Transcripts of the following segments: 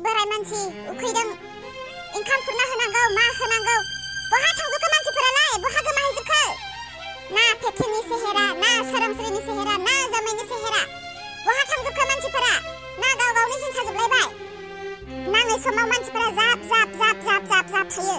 बोराय मानसि उखैदों ओंखाम खुरना होनांगौ मा होनांगौ बहा थांजोबखो मानसिफोरालाय बहा गोमाहैजोबखो ना पेथेंनि सेहेरा ना सोरांस्रिनि सेहेरा ना जोमैनि सेहेरा बहा थांजोबखो मानसिफोरा ना गाव गावनि हिंसाजोबलायबाय नाङै समाव मानसिफोरा जाब थायो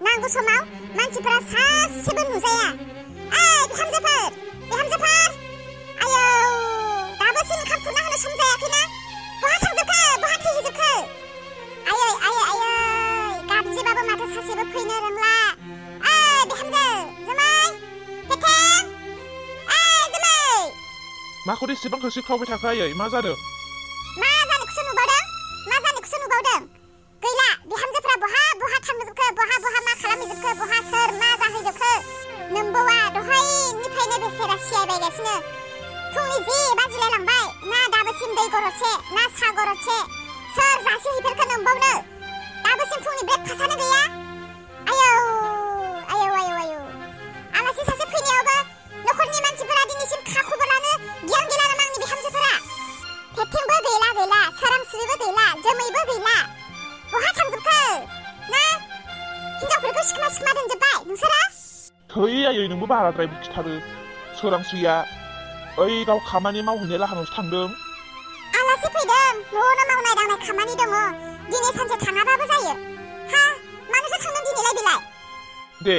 नांगौ समाव मानसिफोरा सासेबो नुजाया बिहामजोफोर आयौ दाबोसिम ओंखाम खुरना होनो सम जायाखैना बहा थांजोबखो बहा थैहैजोबखो आयै गाबज्रिबाबो माथो सासेबो फैनो रोंला बिहामजो जोमै पेथें जोमै माखौ एसेबां होसिख्रावबाय थाखो आयै मा जादों मा जानोखौसो नुबावदों गैला बिहामजोफ्रा बहा थांजोबखो बहा मा खालामहैजोबखो बहा सोर मा जाहैजोबखो नोंबौआ दहायनिफ्रायनो बेसेरा सियायबायगासिनो फुंनि 10 बाजिलायलांबाय ना दाबोसिम दै गरदसे ना सा गरदसे सोर जासिहैफेरखो नोंबावनो दाबोसिम फुंनि ब्रेकफास्टआनो गैया आयौ आलासि सासे फैनायावबो नखरनि मानसिफोरा दिनैसिम खबर लानो गियान गैला नामा आंनि बिहामजोफोरा पेथेंबो गैला सोरांस्रिबो गैला जोमैबो गैला बहा थांजोबखो ना हिनजावफोरखौ सिखमा दोनजोबबाय नोंसोरा थै आयै नोंबो बाराद्राय खिथारो सोरांस्रिया ओइ गाव खामानि मावहैनो लाहानावसो थांदों आलासि फैदों न'आवनो मावनाय दांनाय खामानि दङ दिनै सानसे थाङाबाबो जायो मानोथो थांदों दिनैलाय बेलाय दे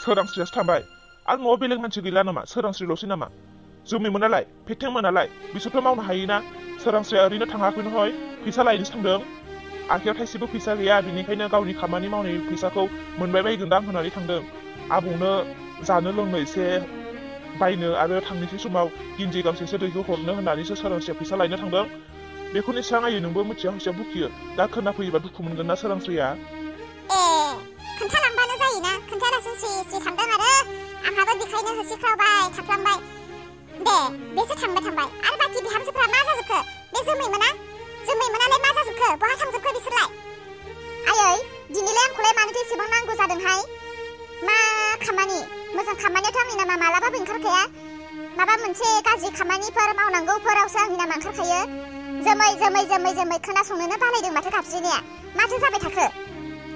सोरांस्रियासो थांबाय आरो न'आव बेलेग मानसि गैला नामा सोरांस्रिल'सै नामा जोमैमोनालाय पेथेंमोनालाय बिसोरथ' मावनो हायोना सोरांस्रिया ओरैनो थाङाखैनो हय फैसा लायनोसो थांदों आखायाव थाइसेबो फैसा गैया बिनिखायनो गावनि खामानि मावनाय फैसाखौ मोनबाय बायगोनदां होननानै थांदों आबौनो जानो लोंनो एसे बायनो आरो थांनोसै समाव गिन्जि गांसेसो दैखौ हरनो होननानैसो सोरांस्रिया फैसा लायनो थांदों बेखौनो एसेबां आयै नोंबो मिथिया हसिया बुखियो दा खोनाफैयोबा दुखु मोनगोन ना सोरांस्रिया खोन्थालांबानो जायोना खोन्थायालासिनो स्रि थांदों आरो आंहाबो बेखायनो होसिख्रावबाय थाफ्लांबाय दे बेसो थांबाय आरो बाखि बिहामजोफ्रा मा जाजोबखो बे जोमैमोनालाय मा जाजोबखो बहा थांजोबखो बिसोरलाय आयै दिनैलाय आंखौलाय मानोथो एसेबां नांगौ जादोंहाय मा खामानि मोजां खामानियाथ' आंनि नामा मालाबाबो ओंखारखाया माबा मोनसे गाज्रि खामानिफोर मावनांगौफोरावसो आंनि नामा ओंखारखायो जोमै खोनासंनोनो बालायदों माथो गाबज्रिनाया माथो जाबाय थाखो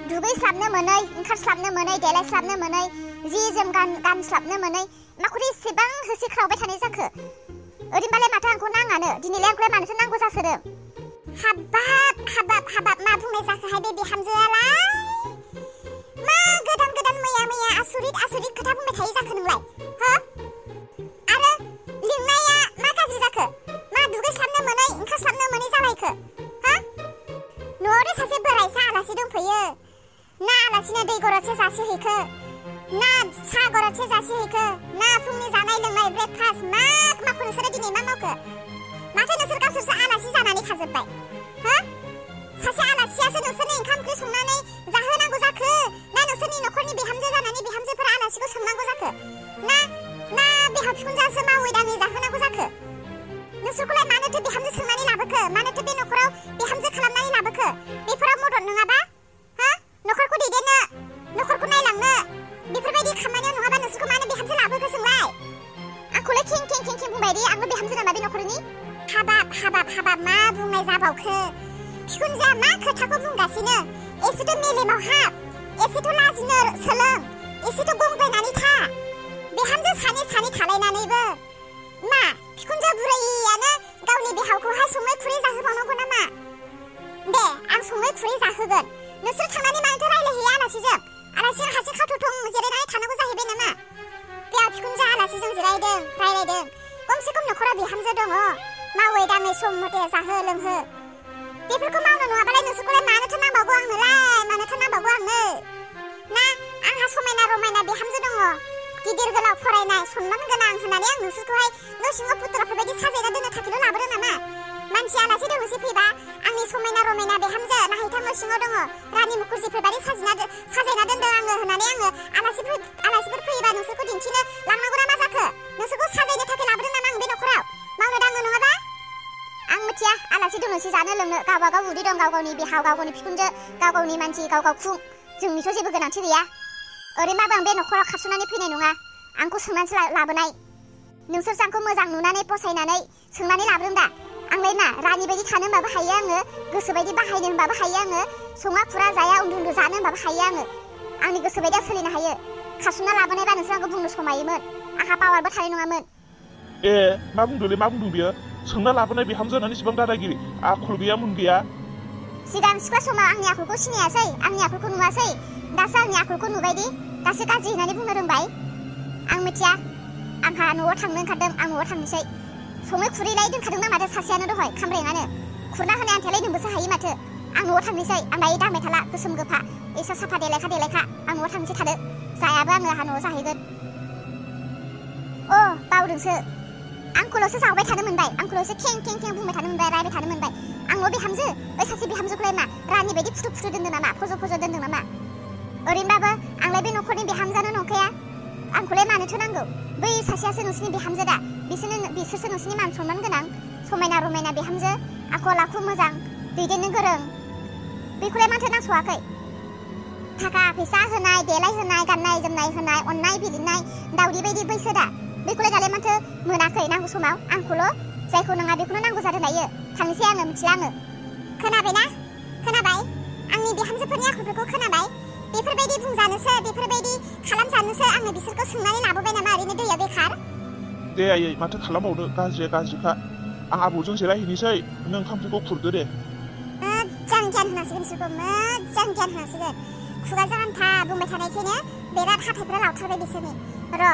दुगैस्लाबनो मोनै ओंखारस्लाबनो मोनै देलायस्लाबनो मोनै जि जोम गानस्लाबनो मोनै माखौथो एसेबां होसिख्रावबाय थानाय जाखो ओरैनोबालाय माथो आंखौ नाङानो दिनैलाय आंखौलाय मानोथो नांगौ जासोदों हाबाब मा बुंनाय जाखोहाय बे बिहामजोआलाय मा गोदान मैया आसुरित खोथा बुंबाय थायो जाखो नोंलाय आरो लिंनाया मा गाज्रि जाखो मा दुगैस्लाबनो मोनै ओंखारस्लाबनो मोनै जालायखो न'आवनो सासे बोरायसा आलासि दंफैयो ना आलासिनो दै गरदसे जासिहैखो ना सा गरदसे जासिहैखो ना फुंनि जानाय लोंनाय ब्रेकफास्ट माखौ नोंसोरो दिनै मा मावखो माथो नोंसोर गावसोरसो आलासि जानानै थाजोबबाय सासे आलासियासो नोंसोरनि ओंखाम ओंख्रि संनानै जाहोनांगौ जाखो ना नोंसोरनि न'खरनि बिहामजो जानानै बिहामजोफोरा आलासिखौ सोंनांगौ जाखो ना बिहाव बिखुनजोआसो मावै दाङै जाहोनांगौ जाखो नोंसोरखौलाय मानोथो बिहामजो सोंनानै लाबोखो मानोथो बे न'खराव बिहामजो खालामनानै लाबोखो बेफोराव मदद नङाबा न'खरखौ दैदेननो न'खरखौ नायलांनो बेफोरबायदि खामानियाव नङाबा नोंसोरखौ मानो बिहामजो लाबोखो सोंलाय आंखौलाय खें बुंबाय दे आंबो बिहामजो नामा बे न'खरनि हाबाब मा बुंनाय जाबावखो बिखुनजोआ मा खोथाखौ बुंगासिनो एसेथ' मेलेमाव हाब एसेथ' लाजिनो सोलों एसेथ' गंग्लायनानै था बिहामजो सानै थालायनानैबो मा बिखुनजो बुरैयानो गावनि बिहावखौहाय संनाय खुरै जाहोबावनांगौ नामा दे आं संनाय खुरै जाहोगोन नोंसोर थांनानै मानोथो रायलायहैया आलासिजों हारसिं खाथुथं जिरायनानै थानांगौ जाहैबाय नामा बिहाव बिखुनजो आलासिजों रायलायदों गमसे खम न'खराव बिहामजो दङ मावै दाङै सम मथे जाहो लोंहो बेफोरखौ मावनो नङाबालाय नोंसोरखौलाय मानोथो नांबावगौ आंनो ना आंहा समायना रमायना बिहामजो दङ गिदिर गोलाव फरायनाय सनमान गोनां होननानै आं नोंसोरखौहाय न' सिङाव पुत्रफोरबायदि साजायना दोननो थाखायल' लाबोदों नामा मानसि आलासि दोंसो फैबा आंनि समायना रमायना बिहामजो नाहैथां न' सिङाव दङ रानि मुखुर्जिफोरबायदि साजायना दोनदों आङो होननानै आङो आलासिफोर फैयोबा नोंसोरखौ दिन्थिनो लांनांगौ ना मा जाखो नोंसोरखौ साजायनो थाखाय लाबोदों नामा आं बे न'खराव मावनो दांनो नङाबा आं मिथिया आलासि दोनोसै जानो लोंनो गावबा गाव उदै दं गाव गावनि बिहाव गाव गावनि बिखुनजो गाव गावनि मानसि गाव खुं जोंनिथ' जेबो गोनांथि गैया ओरैनोबाबो आं बे न'खराव खारस'नानै फैनाय नङा आंखौ सोंनानैसो लाबोनाय नोंसोरसो आंखौ मोजां नुनानै फसायनानै सोंनानै लाबोदों दा आंलाय मा रानि बायदि थानो होनबाबो हायो आङो गोसोबायदि बाहायनो होनबाबो हायो आङो सङा खुरा जाया उन्दु जानो होनबाबो हायो आङो आंनि गोसोबायदि सोलिनो हायो खासुमना लाबोनायबा नोंसोर आंखौ बुंनो समायोमोन आंहा पावारबो थानाय नङामोन मा बुंदोंलै मा बुंदों बियो सोंना लाबोनाय बिहामजो होननानै इसिबां दादागिरि आखल गैया मुन गैया सिगां सिख्ला समाव आंनि आखलखौ सिनायासै आंनि आखलखौ नुवासै दासो आंनि आखलखौ नुबायदि दासो गाज्रि होननानै बुंनो रोंबाय आं मिथिया आंहा न'आव थांनो ओंखारदों आं न'आव थांनोसै सङै खुरैलाय दोनखादोंना माथो सासेयानो दहाय खामब्रेङानो खुरना होनाय आन्थायालाय नोंबोसो हायो माथो आं न'आव थांनोसै आं दायो दांबाय थाला गोसोम गोफा एसे साफा देलायखा आं न'आव थांनोसै थादो जायाबो आङो आंहा न'आव जाहैगोन बावदोंसो आंखौल'सो जावबाय थानो मोनबाय आंखौल'सो खें बुंबाय थानो मोनबाय रायबाय थानो मोनबाय आंल' बिहामजो सासे बिहामजोखौलाय मा रानि बायदि फुथु दोन्दों नामा फज' दोन्दों नामा ओरैनोबाबो आंलाय बे न'खरनि बिहामजोआनो नंखाया आंखौलाय मानोथो नांगौ बै सासेयासो नोंसिनि बिहामजो दा बिसोरसो नोंसिनि मान सनमान गोनां समायना रमायना बिहामजो आखल आखु मोजां दैदेननो गोरों बेखौलाय माथो नांस'वाखै थाखा फैसा होनाय देलाय होनाय गाननाय जोमनाय होनाय अननाय बिलिरनाय दावदै बायदि बैसो दा बेखौलाय दालाय माथो मोनाखै नांगौ समाव आंखौल' जायखौ नङा बेखौनो नांगौ जादों दायो थांनोसै आङो मिथिला आङो खोनाबायना खोनाबाय आंनि बिहामजोफोरनि आखलफोरखौ खोनाबाय बेफोरबायदि बुंजानोसो बेफोरबायदि खालामजानोसो आङो बिसोरखौ सोंनानै लाबोबाय नामा ओरैनो दैया बेखार दे आयै माथो खालामबावनो गाज्रिया गाज्रिखा आं आबौजों जिरायहैनोसै नों ओंखाम ओंख्रिखौ खुरदो दे मोजां गियान होनांसिगोन बिसोरखौ मोजां गियान होनांसिगोन खुगाजों आन्था बुंबाय थानायखायनो बिराद हाथायफ्रा लावथारबाय बिसोरनि र'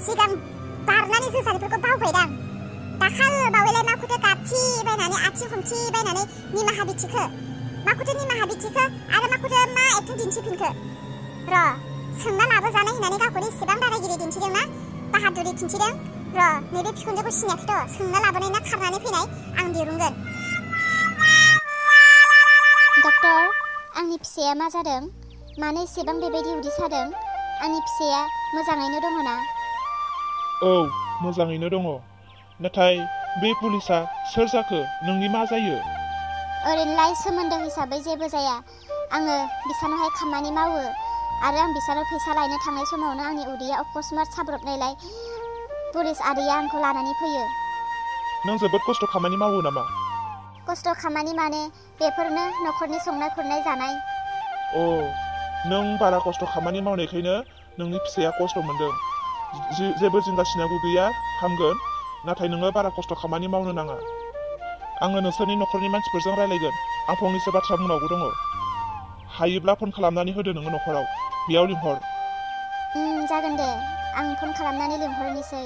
सिगां बारनानै जोसानिफोरखौ बावबायदां दाखाल बावैलाय माखौथो गाबथि बायनानै आथिं हमथि बायनानै निमाहा बिथिखो माखौथो निमाहा बिथिखो आरो माखौथो मा एक्टिं दिन्थिफिनखो र' सोंना लाबोजानाय होननानै गावखौनो इसेबां दादागिरि दिन्थिदोंना बाहादुरि दिन्थिदों र' नैबे बिखुनजोखौ सिनायाखैथ' सोंना लाबोनाय ना खारनानै फैनाय आं दिरुनगोन डक्टर आंनि फिसाया मा जादों मानो एसेबां बेबायदि उदै सादों आंनि फिसाया मोजाङैनो दङ ना औ मोजाङैनो दङ नाथाय बे पुलिसा सोर जाखो नोंनि मा जायो ओरैनोलाय सोमोन्दो हिसाबै जेबो जाया आङो बिसानावहाय खामानि मावो आरो आं बिसानाव फैसा लायनो थांनाय समावनो आंनि उदैया अकस्मात साब्रबनायलाय पुलिस आदैया आंखौ लानानै फैयो नों जोबोद खस्थ' खामानि मावो नामा खस्थ' खामानि माने बेफोरनो न'खरनि संनाय खुरनाय जानाय नों बारा खस्थ' खामानि मावनायखायनो नोंनि फिसाया खस्थ' मोनदों जेबो जिंगासिनांगौ गैया हामगोन नाथाय नोङो बारा खस्थ' खामानि मावनो नाङा आङो नोंसोरनि न'खरनि मानसिफोरजों रायलायगोन आं फंनैसो बाथ्रा बुंनांगौ दङ हायोब्ला फन खालामनानै होदो नोङो न'खराव बेयाव लिंहर जागोन दे आं फन खालामनानै लिंहरनोसै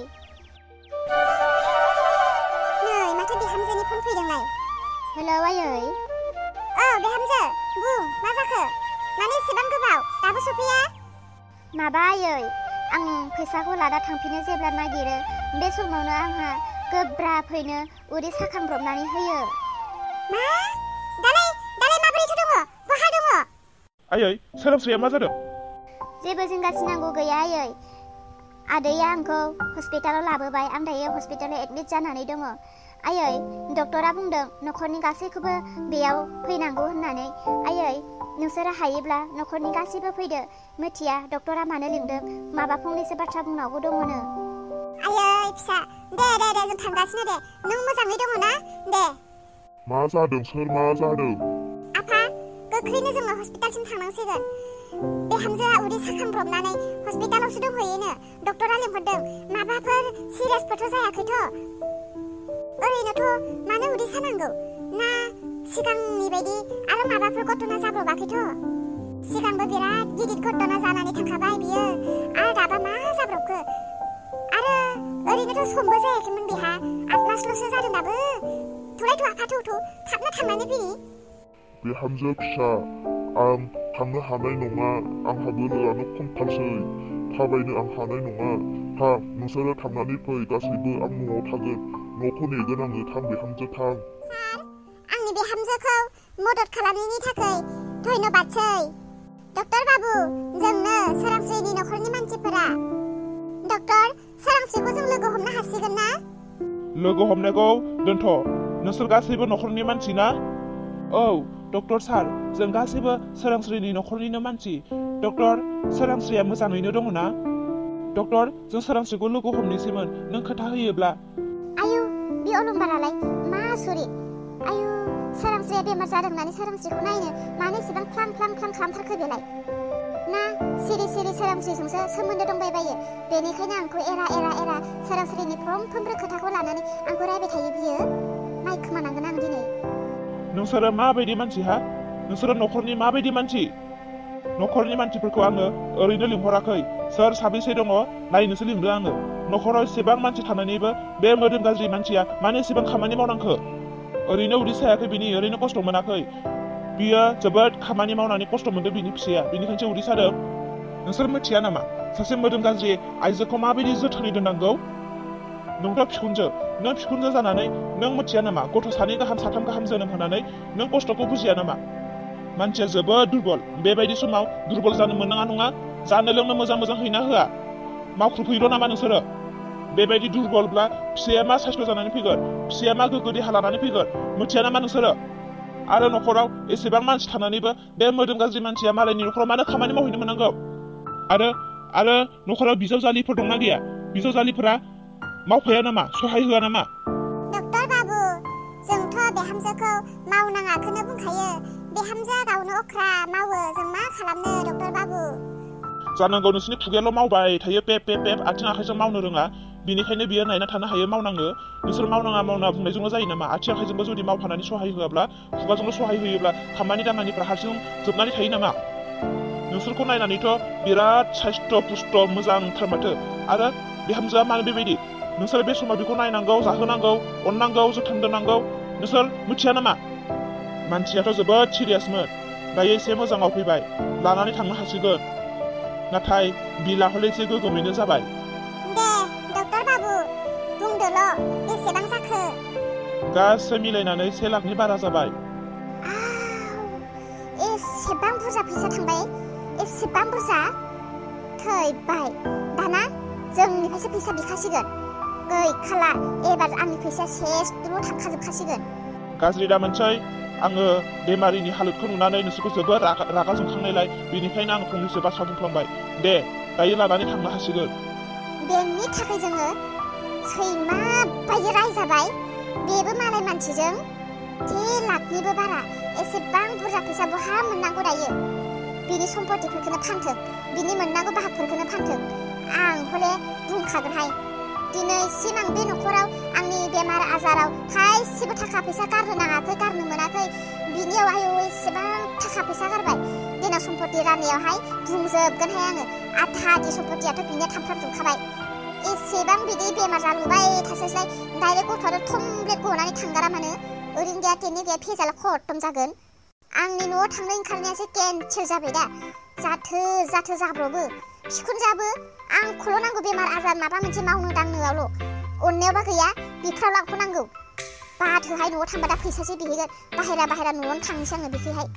नै माथो बिहामजोनि फन फैदोंलाय हेलौ आयै बिहामजो बुं मा जाखो मानो एसेबां गोबाव दाबो सफैया माबा आयै आं फैसाखौ लाना थांफिनो जेब्ला नागिरो बे समावनो आंहा गोब्राबैनो उदै साखांब्रबनानै होयो मा दालाय माबोरैथो दङ बहा दङ आयै सोरांस्रिया मा जादों जेबो जिंगासिनांगौ गैया आयै आदैया आंखौ हस्पिटालाव लाबोबाय आं दायो हस्पिटालाव एडमिट जानानै दङ आयै डक्टरा बुंदों न'खरनि गासैखौबो बेयाव फैनांगौ होननानै आयै नोंसोरो हायोब्ला न'खरनि गासैबो फैदो मिथिया डक्टरा मानो लिंदों माबा फंनैसो बाथ्रा बुंनांगौ दङनो आयै फिसा दे जों थांगासिनो दे नों मोजाङै दङ ना दे मा जादों सोर मा जादों आफा गोख्रैनो जोङो हस्पिटालसिम थांनांसिगोन बिहामजोआ उदै साखांब्रबनानै हस्पिटालावसो दंहैयोनो डक्टरा लिंहरदों माबाफोर सिरियासफोरथ' जायाखैथ' ओरैनोथ' मानो उदै सानांगौ ना सिगांनि बायदि आरो माबाफोर घटना जाब्रबाखैथ' सिगांबो बिराद गिदिर घटना जानानै थांखाबाय बियो आरो दाबा मा जाब्रबखो आरो ओरैनोथ' समबो जायाखैमोन बेहा 8 मासल'सो जादों दाबो थौलाय आफा थौ थाबनो थांनानै फैनि बिहामजो फिसा आं थांनो हानाय नङा आंहा बोलोआनो खमथारसै थाबायनो आं हानाय नङा थां नोंसोरो थांनानै फै गासैबो आं न'आव थागोन न'खौ नेगोन आङो थां बिहामजो थां सार आंनि बिहामजोखौ मदद खालामनायनि थाखाय धन्यबादसै डक्टर बाबु जोंनो सोरांस्रिनि न'खरनि मानसिफोरा डक्टर सोरांस्रिखौ जों लोगो हमनो हासिगोन ना लोगो हमनायखौ दोनथ' नोंसोर गासैबो न'खरनि मानसि ना औ डक्टर सार जों गासैबो सोरांस्रिनि न'खरनिनो मानसि डक्टर सोरांस्रिया मोजाङैनो दङ ना डक्टर जों सोरांस्रिखौ लोगो हमनोसैमोन नों खोथा होयोब्ला आयु बे अलंबारालाय मा आसुरित आयु सोरांस्रिया बेमार जादों होननानै सोरांस्रिखौ नायनो मानो एसेबां ख्लां खालामथारखो बेलाय ना सिरि सोरांस्रिजोंसो सोमोन्दो दंबायबायो बेनिखायनो आंखौ एरा सोरांस्रिनि फ्रोमफ्रोमबो खोथाखौ लानानै आंखौ रायबाय थायो बियो नायखोमानांगोन आं दिनै नोंसोरो माबायदि मानसि हा नोंसोरो न'खरनि माबायदि मानसि न'खरनि मानसिफोरखौ आङो ओरैनो लिंहराखै सोर साबेसे दङ नायनोसो लिंदों आङो न'खराव एसेबां मानसि थानानैबो बे मोदोम गाज्रि मानसिया मानो एसेबां खामानि मावनांखो ओरैनो उदै सायाखै बिनि ओरैनो खस्थ' मोनाखै बियो जोबोद खामानि मावनानै खस्थ' मोनदों बिनि फिसाया बिनिखायसो उदै सादों नोंसोर मिथिया नामा सासे मोदोम गाज्रि आइजोखौ माबायदि जोथोनै दोननांगौ नोंथ' फिखुनजो जानानै नों मिथिया नामा गथ' 2 गाहाम 3 गाहाम जोनोम होनानै नों खस्थ'खौ बुजिया नामा मानसिया जोबोद दुरबल बेबायदि समाव दुरबल जानो मोननाङा नङा जानो लोंनो मोजां हैना होआ मावख्रुफैल' नामा नोंसोरो बेबायदि दुरबलब्ला फिसाया मा साइस्थ' जानानै फैगोन फिसाया मा गोग्गो देहा लानानै फैगोन मिथिया नामा नोंसोरो आरो न'खराव एसेबां मानसि थानानैबो बे मोदोम गाज्रि मानसिया मालायनि न'खराव मानो खामानि मावहैनो मोननांगौ आरो न'खराव बिजावजालिफोर दंना गैया बिजावजालिफोरा मावफाया नामा सहाय होआ नामा डक्टर बाबु जोंथ' बिहामजोखौ मावनाङाखौनो बुंखायो बिहामजोआ गावनो अख्रा मावो जों मा खालामनो डक्टर बाबु जानांगौ नोंसोरनि खुगायाल' मावबाय थायो पेप आथिं आखाइजों मावनो रोङा बिनिखायनो बियो नायना थानो हायो मावनाङो नोंसोर मावनाङा बुंनायजोंल' जायो नामा आथिं आखाइजोंबो जुदि मावफानानै सहाय होआब्ला खुगाजोंल' सहाय होयोब्ला खामानि दामानिफ्रा हारसिं जोबनानै थायो नामा नोंसोरखौ नायनानैथ' बिराद साइस्थ' पुस्थ' मोजांथार माथो आरो बिहामजोआ मानो बेबायदि नोंसोर बे समाव बेखौ नायनांगौ जाहोनांगौ अननांगौ जोथोन दोननांगौ नोंसोर मिथिया नामा मानसियाथ' जोबोद सिरियासमोन दायो एसे मोजाङाव फैबाय लानानै थांनो हासिगोन नाथाय बिला हले एसे गोगोमैनो जाबाय दे डक्टर बाबु बुंदोल' बेसेबां जाखो गासै मिलायनानै 1 लाखनि बारा जाबाय एसेबां बुरजा फैसा थांबाय एसेबां बुरजा थैबाय दाना जोंनिफ्रायसो फैसा बिखासिगोन गैखाला एबार आंनि फैसाया सेसल' थांखाजोबखासिगोन गाज्रि दामोनसै आङो बेमारिनि हालोदखौ नुनानै नोंसोरखौ जोबोद रागा जोंखांनायलाय बेनिखायनो आं फंनैसो बाथ्रा बुंफ्लांबाय दे दायो लानानै थांनो हासिगोन बेनि थाखाय जोङो सैमा बायदि रायजाबाय बेबो मालाय मानसिजों 1 लाखनिबो बारा एसेबां बुरजा फैसा बहा मोननांगौ दायो बिनि सम्पतिफोरखौनो फानथों बिनि मोननांगौ बाहागफोरखौनो फानथों आं हले बुंखागोनहाय दिनैसिम आं बे न'खराव आंनि बेमार आजाराव थाइसेबो थाखा फैसा गारनो मोनाखै बिनियाव आयौ एसेबां थाखा फैसा गारबाय देना सम्पति राननायावहाय बुंजोबगोनहाय आङो आधा सम्पतियाथ' बिनिया थांफ्रामजोबखाबाय एसेबां बिदि बेमार जालुबाय थास्लायस्लाय डाइरेक्ट गथ'आथ' थमब्लेट गनानै थांगारा मानो ओरैनो गैया तेने गैया फेजाला खत्म जागोन आंनि न'आव थांनो ओंखारनायासो केन्सेल जाबाय दा जाथो जाब्रबो फिखुनजाबो आंखौल' नांगौ बेमार आजार माबा मोनसे मावनो दांनोआवल' अननायावबा गैया बिफ्राव लांखौ नांगौ बाथोहाय न'आव थांबा दा फैसासो बिहैगोन बाहेरा न'आवनो थांनोसै आङो बिखैहाय